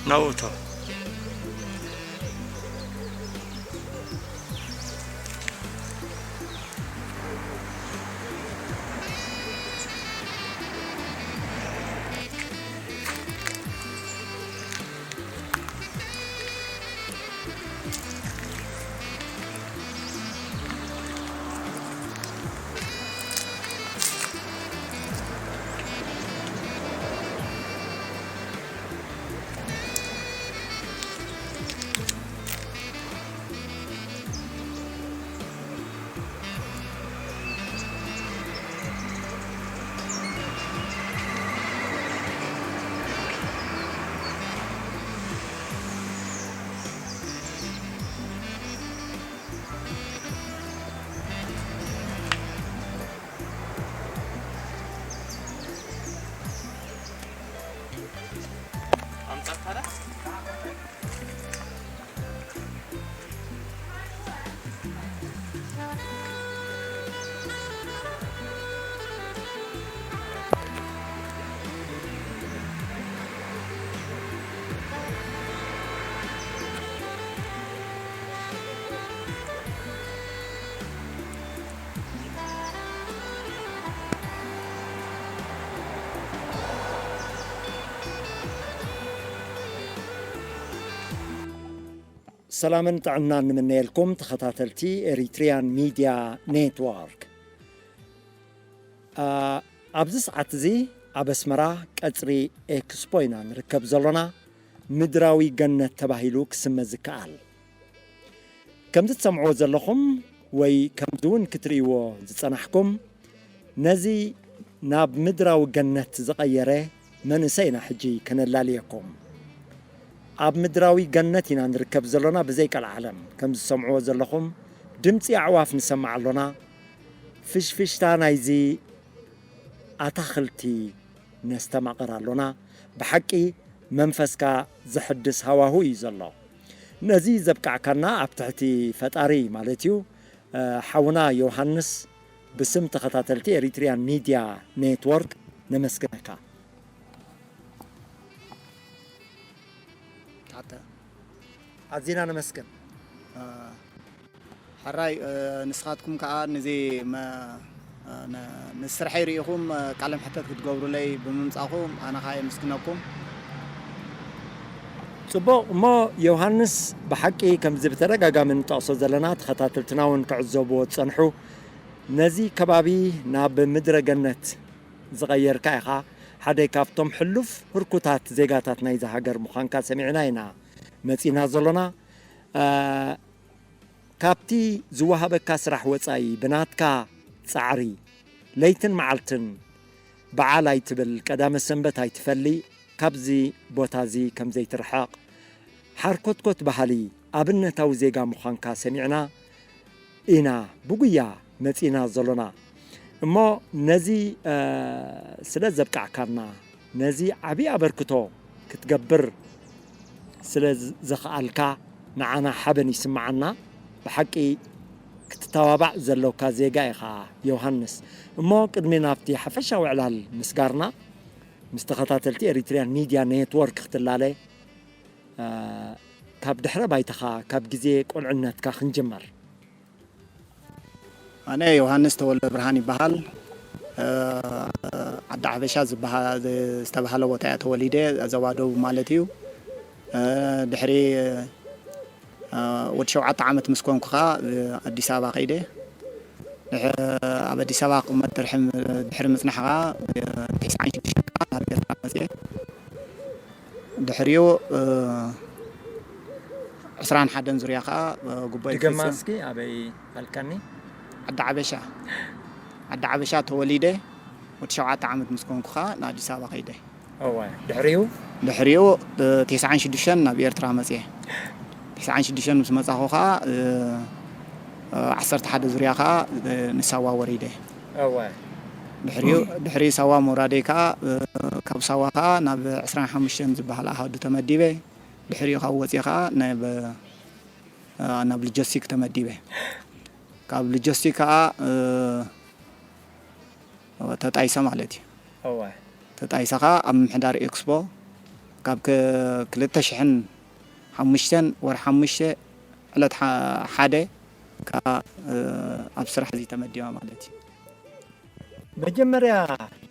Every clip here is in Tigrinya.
ናውቶ። ሰላምን ጥዕናን ንምነየልኩም ተኸታተልቲ ኤሪትሪያን ሚድያ ኔትወርክ። ኣ፣ ኣብዚ ሰዓት እዚ ኣብ ኣስመራ ቀጽሪ ኤክስፖ ኢና ንርከብ ዘሎና። ምድራዊ ገነት ተባሂሉ ክስመ ዝከኣል። ከምዚ ትሰምዕዎ ዘለኹም ወይ ከምዚ እውን ክትርእይዎ ዝጸናሕኩም፣ ነዚ ናብ ምድራዊ ገነት ዝቐየረ መንእሰይ ኢና ሕጂ ከነላልየኩም። ኣብ ምድራዊ ገነት ኢና ንርከብ ዘሎና ብዘይ ቀልዓለም። ከምዚ ትሰምዕዎ ዘለኹም ድምጺ ኣዕዋፍ ንሰምዕ ኣሎና። ፍሽፍሽታ ናይዚ ኣታኽልቲ ነስተማቕር ኣሎና። ብሓቂ መንፈስካ ዘሕድስ ሃዋሁ እዩ ዘሎ። ነዚ ዘብቃዕካና ኣብ ትሕቲ ፈጣሪ ማለት እዩ፣ እ፣ ሓውና ዮሃንስ ብስም ተኸታተልቲ ኤሪትሪያን ሚድያ ኔትወርክ ነመስግነካ። ኣተ-፣ ኣዚና ነመስግን። እ፣ ሕራይ፣ እ፣ ንስኻትኩም ከኣ ነዚ መ-፣ እ፣ ነ-፣ ነዚ ስርሐይ ርኢኹም፣ እ፣ ቃለ መሕተት ክትገብሩለይ ብምምጻእኩም ኣነ ከኣ የመስግነኩም። ጽቡቕ። እሞ ዮሃንስ፣ ብሓቂ ከምዚ ብተደጋጋሚ እንጠቕሶ ዘለና፣ ተኸታተልትና እውን ክዕዘብዎ ዝጸንሑ፣ ነዚ ከባቢ ናብ ምድረ ገነት ዝቐየርካ ኢኻ። ሓደ ካብቶም ሕሉፍ ህርኩታት ዜጋታት ናይዛ ሃገር ምዃንካ ሰሚዕና ኢና መጺእና ዘሎና። እ፣ ካብቲ ዝወሃበካ ስራሕ ወጻኢ ብናትካ ጻዕሪ ለይትን መዓልትን በዓል ኣይትብል፣ ቀዳመ ሰንበት ኣይትፈሊ፣ ካብዚ ቦታ እዚ ከም ዘይትርሓቕ፣ ሓርኮትኮት በሃሊ ኣብነታዊ ዜጋ ምዃንካ ሰሚዕና ኢና ብጉያ መጺእና ዘሎና። እሞ ነዚ፣ እ፣ ስለ ዘብቃዕካና፣ ነዚ ዓቢ ኣበርክቶ ክትገብር ስለ ዝ-፣ ዝኸኣልካ ንዓና ሓበን ይስምዓና። ብሓቂ ክትተባባዕ ዘሎካ ዜጋ ኢኻ ዮሃንስ። እሞ ቅድሚ ናብቲ ሓፈሻዊ ዕላል ምስጋርና ምስ ተኸታተልቲ ኤሪትሪያን ሚድያ ኔትወርክ ክትላለ፣ እ፣ ካብ ድሕረ ባይታኻ፣ ካብ ግዜ ቁልዕነትካ ክንጅመር። ኣነ ዮሃንስ ተወልደ ብርሃን ይበሃል። እ፣ ዓዲ ሓበሻ ዝበሃ-፣ ዝተባህለ ቦታ እየ ተወሊደ፣ ዞባ ደቡብ ማለት እዩ። እ፣ ድሕሪ፣ እ፣ ወዲ ሸውዓተ ዓመት ምስ ኮንኩ ኸኣ፣ እ፣ ኣዲስ ኣበባ ከይደ። ድሕ-፣ ኣብ ኣዲስ ኣበባ ክቕመጥ ድርሕም-፣ ድሕሪ ምጽናሕ ኸኣ፣ እ፣ ተስዓን ሽዱሽተን ከኣ ናብ ኤርትራ መጽየ። ድሕሪኡ፣ እ፣ ዕስራን ሓደን ዙርያ ኸኣ፣ እ፣ ጉባኤ ድገማ ክፍጽም። እስኪ፣ ኣበይ ኣልካኒ? ዓዲ ዓበሻ። ዓዲ ዓበሻ ተወሊደ፣ ወዲ ሸውዓተ ዓመት ምስ ኮንኩ ኸኣ ንኣዲስ ኣበባ ከይደ። እወ፣ ድሕሪኡ? ድሕሪኡ፣ እ፣ ተስዓን ሽዱሽተን ናብ ኤርትራ መጽየ። ተስዓን ሽዱሽተን ምስ መጻኹ ኸኣ፣ እ፣ እ፣ ዓሰርተ ሓደ ዙርያ ኸኣ፣ እ፣ ንሳዋ ወሪደ። እወ። ድሕሪኡ፣ ድሕሪ ሳዋ ምውራደይ ከኣ፣ እ፣ ካብ ሳዋ ከኣ ናብ ዕስራን ሓሙሽተን ዝበሃል ኣሃዱ ተመዲበ። ድሕሪኡ ካብ ወጽየ ከኣ ናብ፣ እ፣ ናብ ሎጂስቲክ ተመዲበ። ካብ ሎጂስቲክ ከኣ፣ እ፣ ተጣይሰ ማለት እዩ። እወ። ተጣይሰ ከኣ ኣብ ምምሕዳር ኤክስፖ ካብ ከ-፣ ክልተ ሽሕን ሓሙሽተን ወርሒ ሓሙሽተ ዕለት ሓ-፣ ሓደ ከኣ፣ እ፣ ኣብ ስራሕ እዚ ተመዲበ ማለት እዩ። መጀመርያ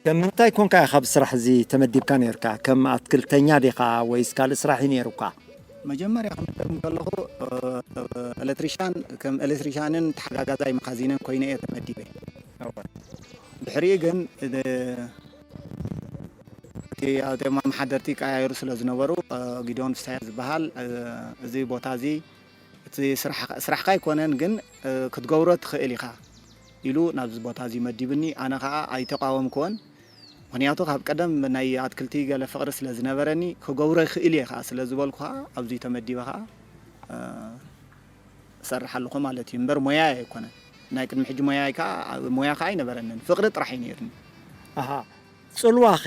ከም ምንታይ ኮንካ ኢኻ ኣብ ስራሕ እዚ ተመዲብካ ነይርካ? ከም ኣትክልተኛ ዲኻ ወይስ ካልእ ስራሕ እዩ ነይሩካ? መጀመርያ ክምደብ ከለኹ፣ እ፣ ኤሌክትሪሻን፣ ከም ኤሌክትሪሻንን ተሓጋጋዛይ መኻዚንን ኮይነ እየ ተመዲበ። እወ። ድሕሪኡ ግን፣ እ፣ እቲ ኣብቶም ኣመሓደርቲ ቀያየሩ ስለ ዝነበሩ፣ እ፣ ጊዶን ፍስሃየ ዝበሃል፣ እ፣ እዚ ቦታ እዚ፣ እቲ ስራሕ-፣ ስራሕካ ኣይኮነን፣ ግን፣ እ፣ ክትገብሮ ትኽእል ኢኻ ኢሉ ናብዚ ቦታ እዚ መዲብኒ። ኣነ ኸኣ ኣይተቃወምክዎን። ምኽንያቱ ካብ ቀደም ናይ ኣትክልቲ ገለ ፍቕሪ ስለ ዝነበረኒ፣ ክገብሮ ይኽእል እየ ኸኣ ስለ ዝበልኩ ኸኣ ኣብዚ ተመዲበ ኸኣ፣ እ፣ እሰርሕ ኣለኹ ማለት እዩ። እምበር ሞያይ ኣይኮነን። ናይ ቅድሚ ሕጂ ሞያይ ከኣ፣ ሞያ ከኣ ኣይነበረንን። ፍቕሪ ጥራሕ እዩ ነይርኒ። ኣሃ። ጽልዋኸ?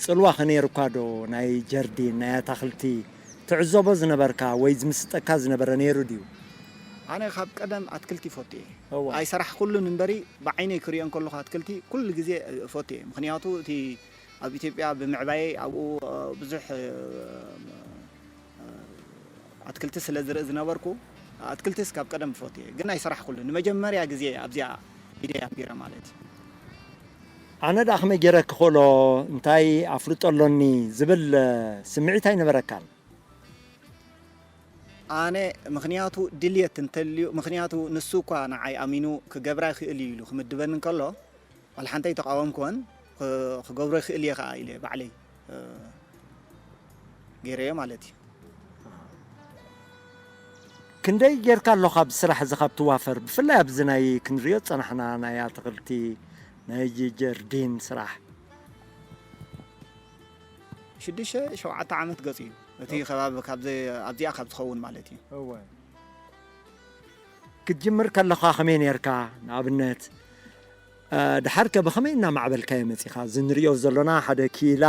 ጽልዋኸ ነይሩካ ዶ? ናይ ጀርዲን፣ ናይ ኣታኽልቲ ትዕዘቦ ዝነበርካ ወይ ዝምስጠካ ዝነበረ ነይሩ ድዩ? ኣነ ካብ ቀደም ኣትክልቲ ይፈቱ እየ። እወ። ኣይሰራሕኩሉን እምበሪ፣ ብዓይነይ ክሪኦ እንከለኹ ኣትክልቲ ኩሉ ግዜ እፈቱ እየ። ምኽንያቱ እቲ ኣብ ኢትዮጵያ ብምዕባየይ ኣብኡ፣ እ፣ ብዙሕ፣ እ፣ እ፣ ኣትክልቲ ስለ ዝርኢ ዝነበርኩ፣ ኣትክልቲስ ካብ ቀደም እፈቱ እየ። ግን ኣይሰራሕኩሉን። ንመጀመርያ ግዜ ኣብዚኣ ኢደይ ኣንቢረ ማለት እዩ። ኣነ ደኣ ከመይ ገይረ ክኽእሎ፣ እንታይ ኣፍልጦ ኣሎኒ ዝብል፣ እ፣ ስምዒት ኣይነበረካን? ኣነ ምኽንያቱ ድልየት እንተልዩ፣ ምኽንያቱ ንሱ እኳ ንዓይ ኣሚኑ ክገብራ ይኽእል እዩ ኢሉ ክምድበኒ እንከሎ፣ ዋላ ሓንቲ ኣይተቃወምኩዎን፣ ክ-፣ ክገብሮ ይኽእል እየ ከኣ ኢለ ባዕለይ፣ እ፣ ገይረዮ ማለት እዩ። ክንደይ ጌርካ ኣለኻ ኣብ ስራሕ እዚ ካብ ትዋፈር? ብፍላይ ኣብዚ ናይ ክንሪኦ ዝጸናሕና ናይ ኣትኽልቲ፣ ናይ ጀ-፣ ጀርዲን ስራሕ። ሽዱሽተ ሸውዓተ ዓመት ገጹ እዩ። እቲ እወ። ከባቢ ካብ ዘ-፣ ኣብዚኣ ካብ ዝኸውን ማለት እዩ። እወ። ክትጅምር ከለኻ ከመይ ኔርካ? ንኣብነት፣ እ፣ ድሓርከ ብኸመይ እናማዕበልካዮ መጺኻ? እዚ ንሪኦ ዘሎና ሓደ ክኢላ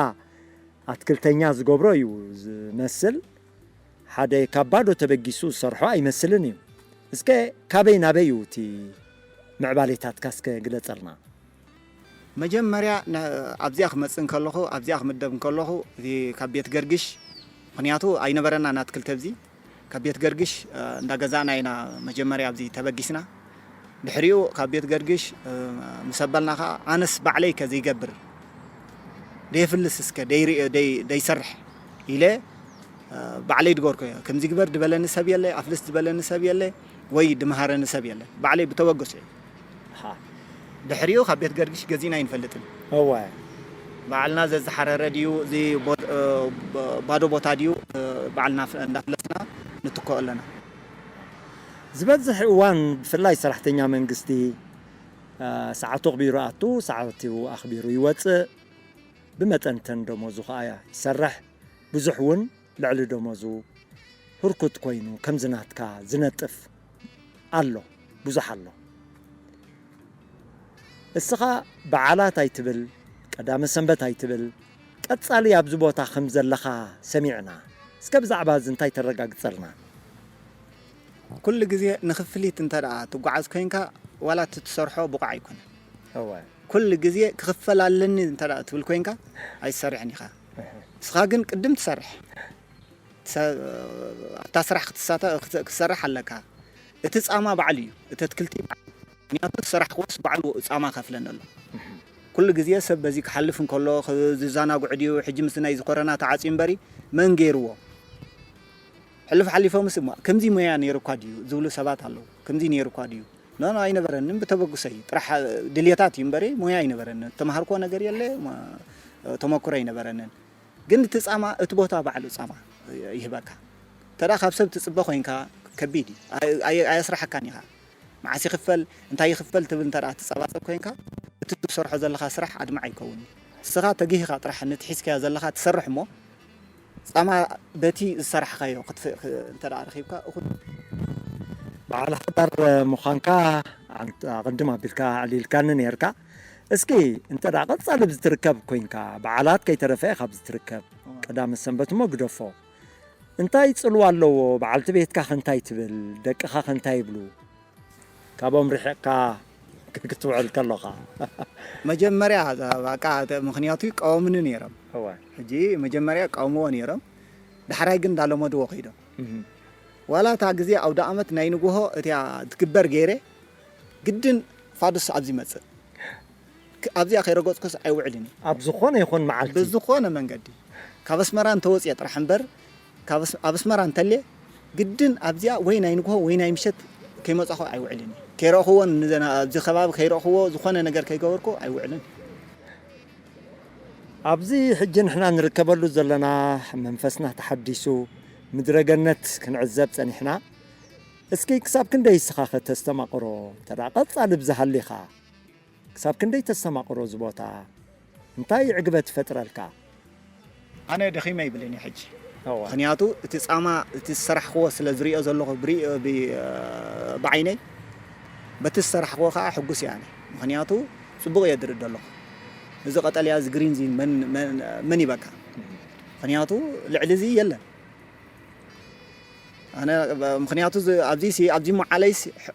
ኣትክልተኛ ዝገብሮ እዩ ዝመስል። ሓደ ካብ ባዶ ተበጊሱ ዝሰርሖ ኣይመስልን እዩ። እስከ ካበይ ናበይ እዩ እቲ ምዕባሌታትካ እስከ ግለጸልና? መጀመርያ ን-፣ ኣብዚኣ ክመጽእ እንከለኹ፣ ኣብዚኣ ክምደብ እንከለኹ፣ እቲ ካብ ቤት ገርግሽ፣ ምኽንያቱ ኣይነበረናን ኣትክልቲ ኣብዚ፣ ካብ ቤት ገርግሽ፣ እ፣ እንዳገዛእና ኢና መጀመርያ ኣብዚ ተበጊስና። ድሕሪኡ ካብ ቤት ገርግሽ፣ እ፣ ምስ ኣበልና ኸዓ፣ ኣነስ ባዕለይ ከ ዘይገብር፣ ደይፍልስ እስከ፣ ደይርኢ-፣ ደይ-፣ ደይሰርሕ ኢለ፣ እ፣ ባዕለይ ድገርኩ እየ። ከምዚ ግበር ድበለኒ ሰብ የለ፣ ኣፍልስ ዝበለኒ ሰብ የለ፣ ወይ ድመሃረኒ ሰብ የለ። ባዕለይ ብተበገሶ እየ። ሃ። ድሕሪኡ ካብ ቤት ገርግሽ ገዚእና ኣይንፈልጥን። እወ። ባዕልና ዘዝሓረረ ድዩ፣ እዚ ቦ-፣ እ፣ ብ-፣ ባዶ ቦታ ድዩ፣ እ፣ ባዕልና ፍ-፣ እንዳፍለስና ንትክኦ ኣለና። ዝበዝሕ እዋን ብፍላይ ሰራሕተኛ መንግስቲ፣ እ፣ ሰዓቱ ኣኽቢሩ ኣቱ፣ ሰዓቱ ኣኽቢሩ ይወጽእ፣ ብመጠን ተን ደሞዙ ኸኣ ይሰርሕ። ብዙሕ እውን ልዕሊ ደሞዙ ህርኩት ኮይኑ ከምዚ ናትካ ዝነጥፍ ኣሎ፣ ብዙሕ ኣሎ። እስኻ በዓላት ኣይትብል፣ ቀዳመ ሰንበት ኣይትብል፣ ቀጻሊ ኣብዚ ቦታ ከም ዘለኻ ሰሚዕና። እስከ ብዛዕባ እዚ እንታይ ተረጋግጸልና? ኩሉ ግዜ ንኽፍሊት እንተ ደኣ ትጓዓዝ ኮይንካ፣ ዋላ እቲ ትሰርሖ ብቑዕ ኣይኮነን። እወ። ኩሉ ግዜ ክኽፈል ኣለኒ እንተ ደኣ ትብል ኮይንካ፣ ኣይትሰርሕን ኢኻ። እህ። ንስኻ ግን ቅድም ትሰርሕ። ትሰ-፣ ኣብታ ስራሕ ክትሳተ-፣ ክት-፣ ክትሰርሕ ኣለካ። እቲ ጻማ ባዕሉ እዩ፣ እቲ ኣትክልቲ ባዕሉ። ምኽንያቱ ዝሰራሕክዎስ ባዕሉ ጻማ ከፍለኒ ኣሎ። እህ። ኩሉ ግዜ ሰብ በዚ ክሓልፍ እንከሎ፣ ክ-፣ ዝዘናግዑ ድዩ፣ ሕጂ ምስ ናይ እዚ ኮረና ተዓጽዩ እምበሪ፣ መን ገይርዎ? ሕልፍ ሓሊፎምስ እሞ ከምዚ ሞያ ነይሩ እኳ ድዩ ዝብሉ ሰባት ኣለዉ። ከምዚ ነይሩ እኳ ድዩ? ኖ፣ ኖ፣ ኣይነበረንን፣ ብተበግሶ እዩ ጥራሕ፣ ድልየታት እዩ እምበሪ ሞያ ኣይነበረንን። ተማሃርኮ ነገር የለ፣ ሞ-፣ ተመክሮ ኣይነበረንን። ግን እቲ ጻማ፣ እቲ ቦታ ባዕሉ ጻማ ይህበካ። እንተ ደኣ ካብ ሰብ ትጽበ ኮይንካ ከቢድ እዩ። ኣይ-፣ ኣይ-፣ ኣየስራሓካን ኢኻ። መዓስ ይኽፈል፣ እንታይ ይኽፈል ትብል እንተ ደኣ ትጸባጸብ ኮይንካ፣ እቲ ትሰርሖ ዘለኻ ስራሕ ኣድማዒ ኣይከውንን። ንስኻ ተጊህኻ ጥራሕ ነቲ ሒዝካዮ ዘለኻ ትሰርሕ እሞ፣ ጻማ በቲ ዝሰራሕካዮ ክትፍ-፣ ክ-፣ እንተ ደኣ ረኺብካ እኹል። በዓል ሓዳር ምዃንካ ኣንት-፣ ኣቐድም ኣቢልካ ኣዕሊልካኒ ነይርካ። እስኪ እንተ ደኣ ቀጻሊ ብዝትርከብ ኮይንካ፣ በዓላት ከይተረፈ ኢኻ ብዝትርከብ፣ እዋ። ቀዳመ ሰንበት እሞ ግደፎ። እንታይ ጽልዋ ኣለዎ? በዓልቲ ቤትካ ከ እንታይ ትብል? ደቅኻ ከ እንታይ ይብሉ? ካብኦም ርሒቕካ ክትውዕል ከለኻ? መጀመርያ፣ በቃ፣ ምኽንያቱ ይቃወምኒ ነይሮም። እወ። ሕጂ መጀመርያ ይቃወምዎ ነይሮም። ዳሕራይ ግን እንዳለመድዎ ከይዶም። እህ። ዋላ እታ ግዜ ኣውደ ኣመት ናይ ንግሆ እቲያ ትግበር ገይረ፣ ግድን ፋዱስ ኣብዚ ይመጽእ። ክ-፣ ኣብዚኣ ከይረገጽኩስ ኣይውዕልን እየ። ኣብ ዝኾነ ይኹን መዓልቲ? ብዝኾነ መንገዲ። ካብ ኣስመራ እንተወጽየ ጥራሕ እምበር፣ ካብ ኣስ-፣ ኣብ ኣስመራ እንተልየ፣ ግድን ኣብዚኣ ወይ ናይ ንግሆ ወይ ናይ ምሸት ከይመጻኹ ኣይውዕልን እየ። ከይረእኽዎ፣ ንዘና-፣ ኣብዚ ከባቢ ከይረእኽዎ፣ ዝኾነ ነገር ከይገበርኩ ኣይውዕልን። ኣብዚ ሕጂ ንሕና ንርከበሉ ዘለና መንፈስና ተሓዲሱ፣ ምድረ ገነት ክንዕዘብ ጸኒሕና። እስኪ ክሳብ ክንደይ እስኻ ከተስተማቕሮ፣ እንተ ደኣ ቀጻሊ ብዝሃሊኻ፣ ክሳብ ክንደይ ተስተማቕሮ እዚ ቦታ? እንታይ ዕግበት ይፈጥረልካ? ኣነ ደኺመ ይብልን እየ ሕጂ። እወ። ምኽንያቱ እቲ ጻማ፣ እቲ ዝሰራሕክዎ ስለ ዝሪኦ ዘለኹ ብሪ-፣ ብ-፣ ብዓይነይ፣ በቲ ዝሰራሕክዎ ከኣ ሕጉስ እየ ኣነ። ምኽንያቱ ጽቡቕ እየ ዝርኢ ዘለኹ። እዚ ቀጠልያ፣ እዚ ግሪን፣ እዚ መን፣ መን፣ መን ይበካ? ምኽንያቱ ልዕሊ እዚ የለን። ኣነ፣ ምኽንያቱ ዝ-፣ ኣብዚ ሲ-፣ ኣብዚ መዓለይስ ሕ-፣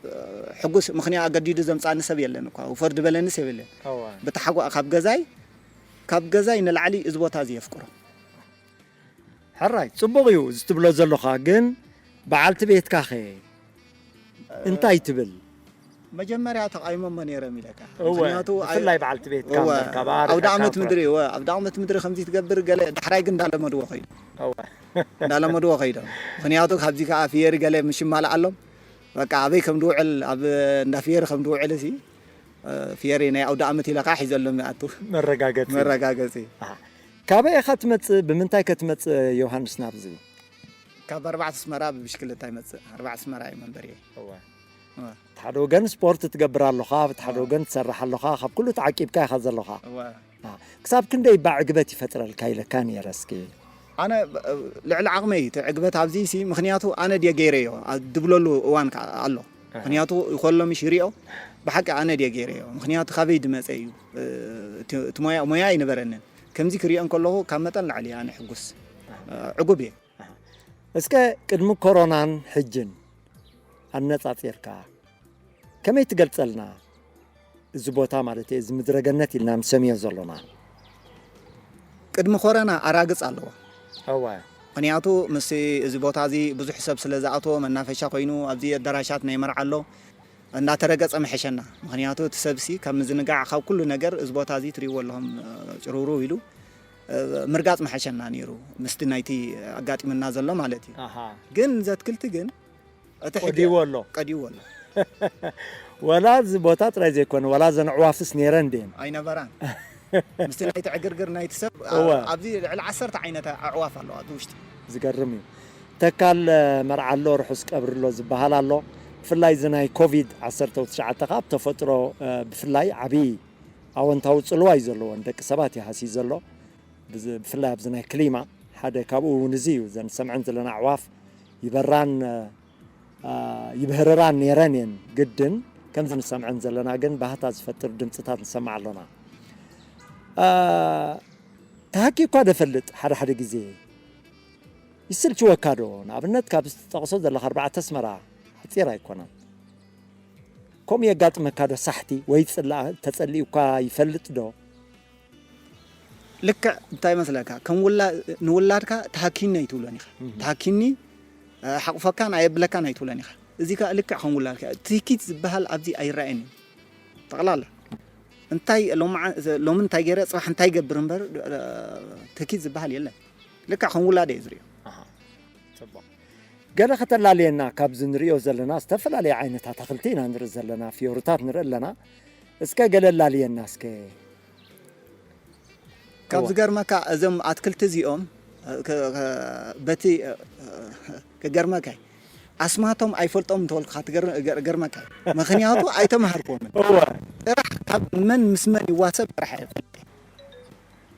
ሕጉስ፣ ምኽንያት ኣገዲዱ ዘምጻኒ ሰብ የለን እኳ፣ ውፈር ዝበለኒ ሰብ የለን። እወ። ብተሓጓ-፣ ካብ ገዛይ፣ ካብ ገዛይ ንላዕሊ እዚ ቦታ እዚ የፍቅሮ። ሕራይ፣ ጽቡቕ እዩ እዚ ትብሎ ዘሎኻ፣ ግን በዓልቲ ቤትካኸ እንታይ ትብል? መጀመርያ ተቓይሞሞ ነይሮም ኢለካ። እወ፣ ምኽንያቱ ኣይ-፣ ብፍላይ በዓልቲ ቤትካ እወ፣ እምበር፣ ካብ ኣርሕቕካ ኣውደ ዓመት እኳ። ምድሪ፣ እወ፣ ኣውደ ዓመት ምድሪ ከምዚ ትገብር ገለ፣ ዳሕራይ ግን እንዳለመድዎ ኸይዱ። እወ። እንዳለመድዎ ኸይዶም። ምኽንያቱ ካብዚ ከኣ ፍየሪ ገለ ምስ ይማልኣሎም፣ በቃ ኣበይ ከም ድውዕል፣ ኣብ እንዳ ፍየሪ ከም ድውዕል እዚ፣ እ፣ ፍየሪ ናይ ኣውደ ዓመት ኢለ ከኣ ሒዘሎም ይኣቱ። መረጋገጺ። መረጋገጺ። ኣሃ። ካበይ ኢኻ ትመጽእ? ብምንታይ ከ ትመጽእ ዮሃንስ ናብዚ? ካብ ኣርባዕተ ኣስመራ ብብሽክለታ ይመጽእ። ኣርባዕተ ኣስመራ እየ መንበሪየይ። እወ። እወ። እቲ ሓደ ወገን ስፖርት ትገብር ኣለኻ፣ እቲ ሓደ እወ። ወገን ትሰርሕ ኣለኻ፣ ካብ ኩሉ ተዓቂብካ ኢኻ ዘለኻ። እወ። አ፣ ክሳብ ክንደይ እባ ዕግበት ይፈጥረልካ ኢለካ ነይረ እስኪ? ኣነ፣ እ፣ ልዕሊ ዓቕመይ እቲ ዕግበት ኣብዚ ሲ፣ ምኽንያቱ ኣነ ድየ ገይረዮ፣ ኣ፣ ድብለሉ እዋን ከኣ ኣሎ። ኣሃ። ምኽንያቱ ይኾሎ ምሽ ይሪኦ፣ ብሓቂ ኣነ ድየ ገይረዮ። ምኽንያቱ ካበይ ድመጸ እዩ? እ፣ እቲ፣ እቲ ሞያ፣ ሞያ ኣይነበረንን። ከምዚ ክሪኦ እንከለኹ ካብ መጠን ላዕሊ እየ ኣነ ሕጉስ። ኣሃ። እ፣ ዕጉብ እየ። ኣሃ። እስከ ቅድሚ ኮሮናን ሕጅን ኣነጻጺርካ ከመይ ትገልጸልና? እዚ ቦታ ማለት እዩ፣ እዚ ምድረ ገነት ኢልና ንሰምዮ ዘሎና። ቅድሚ ኮረና ኣራግጽ ኣለዎ። እወ። ምኽንያቱ ምስ እዚ ቦታ እዚ ብዙሕ ሰብ ስለ ዝኣትዎ መናፈሻ ኮይኑ ኣብዚ ኣዳራሻት ናይ መርዓ ኣሎ። እንዳተረገጸ ምሐሸና። ምኽንያቱ እቲ ሰብሲ ካብ ምዝንጋዕ ካብ ኩሉ ነገር እዚ ቦታ እዚ ትሪእዎ ኣለኹም፣ እ፣ ጭርውርው ኢሉ፣ እ፣ ምርጋጽ ምሐሸና ነይሩ። ምስቲ ናይቲ ኣጋጢሙና ዘሎ ማለት እዩ። ኣሃ። ግን እዚ ኣትክልቲ ግን እቲ ሕጂ ቆዲዎ ኣሎ። ቀዲዎ ኣሎ። ወላ እዚ ቦታ ጥራይ ዘይኮነ፣ ወላ እዘን ኣዕዋፍስ ነይረን ድየን? ኣይነበራን። ምስቲ ናይቲ ዕግርግር ናይቲ ሰብ፣ ኣ-፣ እወ። ኣብዚ ልዕሊ ዓሰርተ ዓይነት ኣዕዋፍ ኣለዋ ኣብዚ ውሽጢ። ዝገርም እዩ። ተካል፣ እ፣ መርዓ ኣሎ፣ ርሑስ ቀብሪ ኣሎ ዝበሃል ኣሎ። ብፍላይ እዚ ናይ ኮቪድ ዓሰርተ ትሽዓተ ከኣ ኣብ ተፈጥሮ፣ እ፣ ብፍላይ ዓብዪ ኣወንታዊ ጽልዋ እዩ ዘለዎ። ንደቂ ሰባት እዩ ሃስዩ ዘሎ። ብዝ-፣ ብፍላይ ኣብዚ ናይ ክሊማ ሓደ ካብኡ እውን እዚ እዩ። እዘን ንሰምዐን ዘለና ኣዕዋፍ ይበራን፣ እ፣ ኣ፣ ይብህርራን ነይረን እየን። ግድን ከምዚ ንሰምዐን ዘለና ግን ባህታ ዝፈጥር ድምጽታት ንሰምዕ ኣሎና። ኣ፣ ተሃኪ እኳ ደፈልጥ ሓደ ሓደ ግዜ ይስልችወካ ዶ? ንኣብነት ካብ ዝትጠቕሶ ዘለኻ ኣርባዕተ ኣስመራ ሓጺር ኣይኮነን። ከምኡ የጋጥመካ ዶ? ሳሕቲ ወይ ጽላእ ተጸሊኡካ ይፈልጥ ዶ? ልክዕ እንታይ መስለካ? ከም ውላ-፣ ንውላድካ ተሃኪኒ ኣይትብሎን ኢኻ። እህ። ተሃኪኒ፣ እ፣ ሓቑፈካን ኣየብለካን ኣይትብሎን ኢኻ። እዚ ከኣ ልክዕ ከም ውላድካ። ትህኪት ዝበሃል ኣብዚ ኣይረኣየን እዩ። ጠቕላላ። እንታይ ሎምዓ-፣ ሎሚ እንታይ ገይረ፣ ጽባሕ እንታይ ገብር እምበር፣ እ፣ ትህኪት ዝበሃል የለን። ልክዕ ከም ውላድ እየ ዝርእዮ። ኣሃ። ጽቡቕ። ገለ ከተላልየና፣ ካብዚ ንሪኦ ዘለና ዝተፈላለየ ዓይነት ኣታኽልቲ ኢና ንርኢ ዘለና፣ ፍዮርታት ንርኢ ኣለና። እስከ ገለ ላልየና እስከ። ካብ እዋ። ዝገርመካ እዞም ኣትክልቲ እዚኦም፣ እ፣ ከ-፣ ከ-፣ በቲ፣ እ፣ እ፣ ክገርመካ እዩ። ኣስማቶም ኣይፈልጦም እንተበልኩኻ ትገር-፣ ገር-፣ ገርመካ እዩ። ምኽንያቱ ኣይተማሃርኩዎምን። እዋ። ጥራሕ ካብ መን ምስ መን ይዋሰብ ጥራሕ እየ እፈልጥ።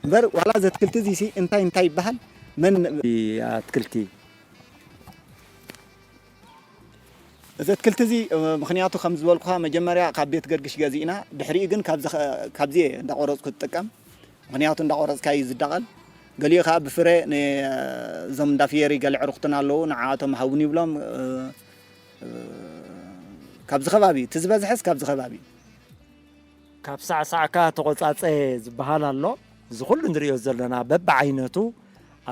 እምበር ዋላ እዚ ኣትክልቲ እዚ ሲ እንታይ እንታይ ይበሃል? መን ኣትክልቲ? እዚ ኣትክልቲ እዚ፣ እ፣ ምኽንያቱ ከም ዝበልኩኻ መጀመርያ ካብ ቤት ገርግሽ ገዚእና፣ ድሕሪኡ ግን ካብዚ ኸ-፣ ካብዚ እየ እንዳቆረፅኩ ትጥቀም። ምኽንያቱ እንዳቆረፅካ እዩ ዝዳቐል። ገሊኡ ከዓ ብፍረ ን-፣ እዞም እንዳ ፍየሪ ገለ ዕሩኽትና ኣለዉ፣ ንዓኣቶም ሃቡኒ ይብሎም። እ፣ እ፣ ካብዚ ከባቢ እዩ። እቲ ዝበዝሐስ ካብዚ ከባቢ እዩ። ካብ ሳዕሳዕካ ተቖጻጸ ዝበሃል ኣሎ። እዚ ኩሉ ንርእዮ ዘለና በብዓይነቱ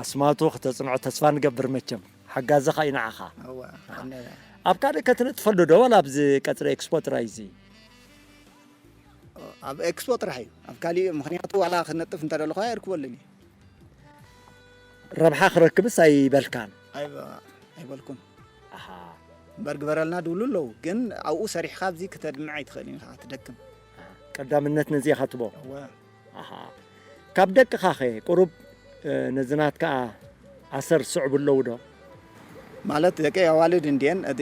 ኣስማቱ ክተጽንዖ ተስፋ ንገብር። መቸም ሓጋዝኻ ኢና ንዓኻ። እወ፣ ቀንየ። ኣብ ካልእ ከትነጥፈሉ ዶ ዋላ ኣብዚ ቀጽሪ ኤክስፖ ጥራይ እዚ? ኣብ ኤክስፖ ጥራሕ እዩ። ኣብ ካሊእ ምኽንያቱ ዋላ ክነጥፍ እንተደለኹ ኣይርክበሉን እየ። ረብሓ ክረክብስ ኣይበልካን? ኣይበ-፣ ኣይበልኩን። ኣሃ። እምበር ግበረልና ድብሉ ኣለዉ፣ ግን ኣብኡ ሰሪሕኻ ኣብዚ ክተድምዕ ኣይትኽእልን ኢኻ፣ ትደክም። ኣሃ። ቀዳምነት ነዚ ኢኻ ትቦ? እወ። ኣሃ። ካብ ደቅኻኸ ቁሩብ፣ እ፣ ነዚ ናትካ ኣሰር ዝስዕቡ ኣለዉ ዶ? ማለት ደቀይ ኣዋልድ እንድየን፣ እቲ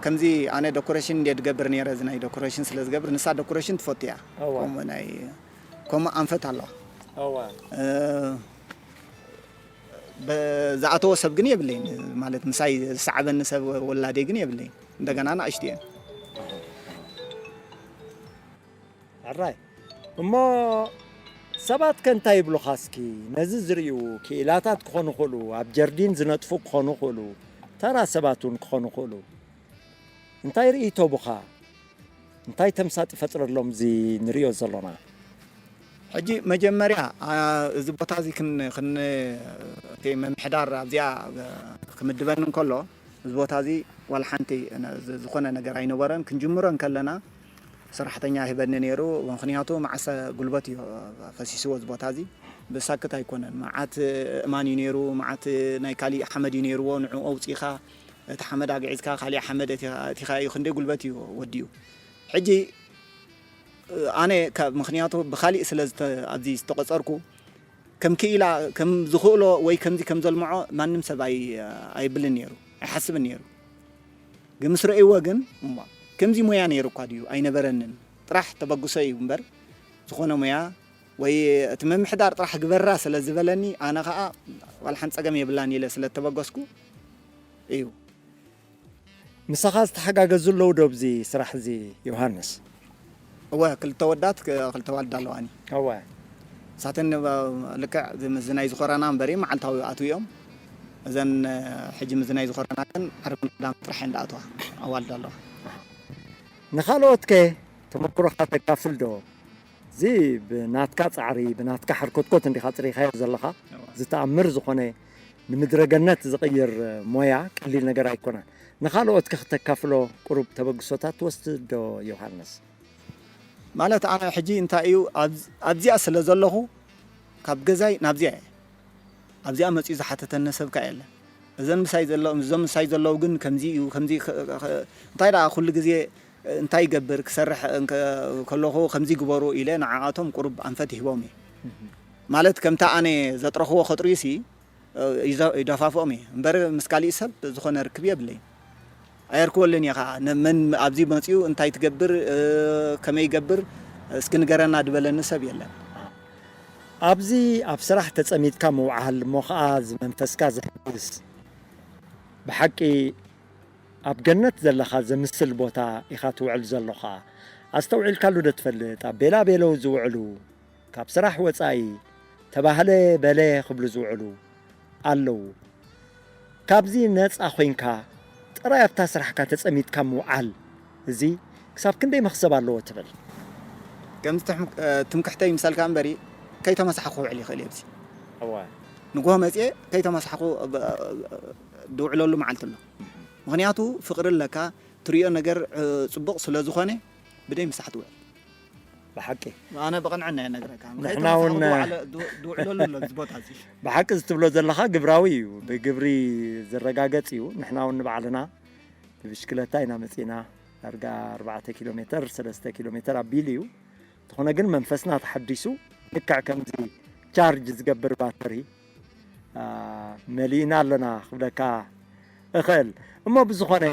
ከምዚ ኣነ ደኮሬሽን እንድየ ዝገብር ነይረ፣ እዚ ናይ ደኮሬሽን ስለ ዝገብር፣ ንሳ ደኮሬሽን ትፈቱ እያ። እወ። ከምኡ ናይ፣ ከምኡ ኣንፈት ኣለዋ። እወ። እ፣ በ-፣ ዝኣተዎ ሰብ ግን የብለይን፣ ማለት ምሳይ ዝሰዓበኒ ሰብ ወላደይ ግን የብለይን። እንደገና ንኣሽቱ እየን። ሕራይ። እሞ ሰባት ከ እንታይ ይብሉኻ እስኪ? ነዚ ዝርእዩ ክኢላታት ክኾኑ ይኽእሉ፣ ኣብ ጀርዲን ዝነጥፉ ክኾኑ ይኽእሉ፣ ተራ ሰባት እውን ክኾኑ ይኽእሉ። እንታይ ርእይቶ ብኻ? እንታይ ተምሳጥ ይፈጥረሎም እዚ ንርእዮ ዘሎና? ሕጂ መጀመርያ፣ ኣ፣ እዚ ቦታ እዚ ክን-፣ ክን-፣ እቲ ምምሕዳር ኣብዚኣ፣ እ፣ ክምድበኒ እንከሎ፣ እዚ ቦታ እዚ ዋላ ሓንቲ ነ-፣ ዝ-፣ ዝኾነ ነገር ኣይነበረን። ክንጅምሮ እንከለና ሰራሕተኛ ይህበኒ ነይሩ። ምኽንያቱ መዓሰ ጉልበት እዩ ፈሲስዎ እዚ ቦታ እዚ። ብሳክት ኣይኮነን። መዓት እማን እዩ ነይሩ፣ መዓት ናይ ካሊእ ሓመድ እዩ ነይርዎ። ንዕኡ ኣውፂኻ እቲ ሓመድ ኣግዒዝካ ካሊእ ሓመድ ኣእቲኻ፣ ኣእቲኻ እዩ። ክንደይ ጉልበት እዩ ወዲኡ። ሕጂ ኣነ ካብ፣ ምኽንያቱ ብኻሊእ ስለ ዝተ-፣ ኣብዚ ዝተቆፀርኩ፣ ከም ክኢላ፣ ከም ዝኽእሎ ወይ ከምዚ ከም ዘልምዖ ማንም ሰብ ኣይ-፣ ኣይብልን ነይሩ፣ ኣይሓስብን ነይሩ። ግን ምስ ረእይዎ ግን፣ እሞ ከምዚ ሞያ ነይሩ እኳ ድዩ? ኣይነበረንን። ጥራሕ ተበግሶ እዩ እምበር፣ ዝኾነ ሞያ ወይ እቲ ምምሕዳር ጥራሕ ግበራ ስለ ዝበለኒ፣ ኣነ ኸኣ ዋላ ሓንቲ ጸገም የብላን ኢለ ስለ እተበገስኩ እዩ። ምሳኻ ዝተሓጋገዙ ኣለዉ ዶ ኣብዚ ስራሕ እዚ ዮሃንስ? እወ፣ ክልተ ወዳት፣ ክ-፣ ክልተ ኣዋልድ ኣለዋኒ። እወ። ንሳተን ብ-፣ ልክዕ እዚ ምስዚ ናይ ዝኾረና እምበሪ መዓልታዊ ይኣትዉ እዮም። እዘን፣ እ፣ ሕጂ ምስዚ ናይ ዝኾረና ግን ዓርብን ቀዳምን ጥራሕ እየን ዝኣትዋ፣ ኣዋልድ ኣለዋ። ንኻልኦት ከ ተመክሮኻ ተካፍል ዶ? እዚ ብናትካ ጻዕሪ፣ ብናትካ ሕርኮትኮት እንዲኻ ጽሪኻዮ ዘለኻ። እወ። ዝተኣምር ዝኾነ ንምድረ ገነት ዝቕይር ሞያ ቀሊል ነገር ኣይኮነን። ንኻልኦት ከ ክተካፍሎ ቁሩብ ተበግሶታት ትወስድ ዶ ዮሃንስ? ማለት ኣነ ሕጂ እንታይ እዩ፣ ኣብ-፣ ኣብዚኣ ስለ ዘለኹ ካብ ገዛይ ናብዚኣ እየ። ኣብዚኣ መጺኡ ዝሓተተኒ ሰብ ከኣ የለን። እዘን ምሳይ ዘሎ-፣ እዞም ምሳይ ዘለዉ ግን ከምዚ እዩ፣ ከምዚ ኸ-፣ ኸ-፣ እንታይ ደኣ ኩሉ ግዜ እንታይ ይገብር ክሰርሕ እንከ-፣ ከለኹ ከምዚ ግበሩ ኢለ ንዓኣቶም ቁሩብ ኣንፈት ይህቦም እየ። እህ። ማለት ከምቲ ኣነ ዘጥረኽዎ ከጥርዩሲ፣ እ፣ ይዘ-፣ ይደፋፍኦም እየ። እምበር ምስ ካሊእ ሰብ ዝኾነ ርክብ የብለይን። ኣየርክበሉን እየ ኸዓ። ነ-፣ መን ኣብዚ መጺኡ እንታይ ትገብር፣ እ፣ ከመይ ይገብር፣ እስኪ ንገረና ዝበለኒ ሰብ የለን። ኣብዚ ኣብ ስራሕ ተጸሚድካ ምውዓል እሞ ኸዓ እዚ መንፈስካ ዘሕድስ፣ ብሓቂ ኣብ ገነት ዘለኻ ዘምስል ቦታ ኢኻ ትውዕል ዘሎኻ። ኣስተውዒልካሉ ዶ ትፈልጥ? ኣብ ቤላ ቤለው ዝውዕሉ፣ ካብ ስራሕ ወጻኢ ተባህለ በለ ክብሉ ዝውዕሉ ኣለዉ። ካብዚ ነጻ ኮይንካ ጥራይ ኣብታ ስራሕካ ተጸሚድካ ምውዓል፣ እዚ ክሳብ ክንደይ መኽሰብ ኣለዎ ትብል? ከምዚ ትሕም-፣ እ፣ ትምክሕተይ ይምሰልካ እምበሪ፣ ከይተመሳሕኩ ክውዕል ይኽእል እየ ኣብዚ። እወ። ንግሆ መጽየ ከይተመሳሕኩ፣ እ፣ ብ-፣ እ፣ ድውዕለሉ መዓልቲ ኣሎ። ምኽንያቱ ፍቕሪ ኣለካ፣ ትርእዮ ነገር፣ እ፣ ጽቡቕ ስለ ዝኾነ ብደይ ምሳሕ ትውዕል። ብሓቂ ኣነ ብቕንዕና እየ ነግረካ። ንሕና እውን ዝውዕለሉ ኣሎ እዚ ቦታ እዚ። ብሓቂ እዚ ትብሎ ዘለኻ ግብራዊ እዩ፣ ብግብሪ ዝረጋገጽ እዩ። ንሕና እውን ንባዕልና ብብሽክለታ ኢና መጺና። ዳርጋ ኣርባዕተ ኪሎ ሜተር፣ ሰለስተ ኪሎ ሜተር ኣቢሉ እዩ። እንተኾነ ግን መንፈስና ተሓዲሱ፣ ልክዕ ከምዚ ቻርጅ ዝገብር ባተሪ መሊእና ኣለና ክብለካ እኽእል። እሞ ብዝኾነ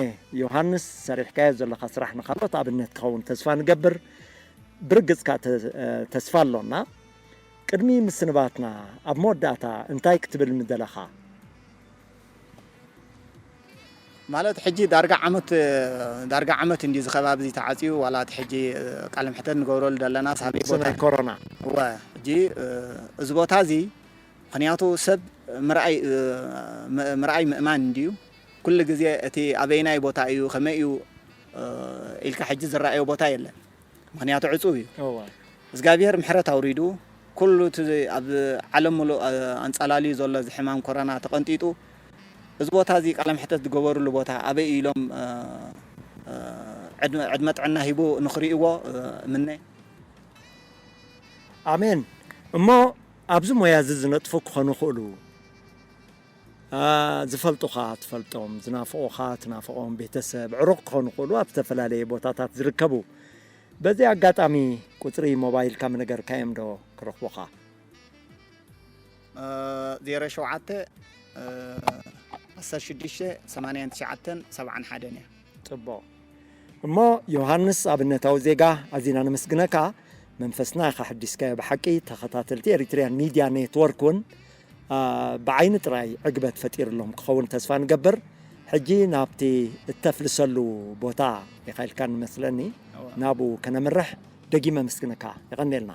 ዮሃንስ፣ ሰሪሕካዮ ዘለኻ ስራሕ ንኻልኦት ኣብነት ክኸውን ተስፋ ንገብር። ብርግጽካ ተስፋ ኣሎና። ቅድሚ ምስንባትና፣ ኣብ መወዳእታ እንታይ ክትብል ምደለኻ? ማለት ሕጂ ዳርጋ ዓመት ዳርጋ ዓመት እንዲ ዝኸባቢ እዚ ተዓፅዩ ዋላ እቲ ሕጂ ቃለ ምሕተት ንገብረሉ ዘለና ሳበይ ቦታ ናይ ኮሮና እወ ሕጂ እዚ ቦታ እዚ ምክንያቱ ሰብ ምርኣይ ምርኣይ ምእማን እንድዩ ኩሉ ግዜ እቲ ኣበይናይ ቦታ እዩ ከመይ እዩ ኢልካ ሕጂ ዝረኣዮ ቦታ የለን ምክንያቱ ዕፁብ እዩ እግዚኣብሔር ምሕረት ኣውሪዱ ኩሉ እቲ ኣብ ዓለም ሙሉእ ኣንፃላልዩ ዘሎ እዚ ሕማም ኮረና ተቐንጢጡ እዚ ቦታ እዚ ቃለ ምሕተት ዝገበሩሉ ቦታ ኣበይ ኢሎም ዕድመ ጥዕና ሂቡ ንክርእይዎ ምነ ኣሜን እሞ ኣብዚ ሞያ እዚ ዝነጥፉ ክኾኑ ይኽእሉ ዝፈልጡኻ ትፈልጦም ዝናፍቑኻ ትናፍቖም ቤተሰብ ዕሩቕ ክኾኑ ይኽእሉ ኣብ ዝተፈላለየ ቦታታት ዝርከቡ በዚ ኣጋጣሚ ቁፅሪ ሞባይልካ ምነገርካዮም ዶ ክረኽቡኻ ዜሮ ሸውዓተ ዓሰርተ ሽዱሽተ ሰማንያን ትሽዓተን ሰብዓን ሓደን እያ ፅቡቕ እሞ ዮሃንስ ኣብነታዊ ዜጋ ኣዚና ነመስግነካ መንፈስና ኢኻ ሕዲስካዮ ብሓቂ ተኸታተልቲ ኤሪትሪያን ሚድያ ኔትወርክ እውን ብዓይኒ ጥራይ ዕግበት ፈጢርሎም ክኸውን ተስፋ ንገብር ሕጂ ናብቲ እተፍልሰሉ ቦታ ኢኻ ኢልካ ንመስለኒ ናብኡ ከነምርሕ ደጊመ ምስግነካ የቐንየልና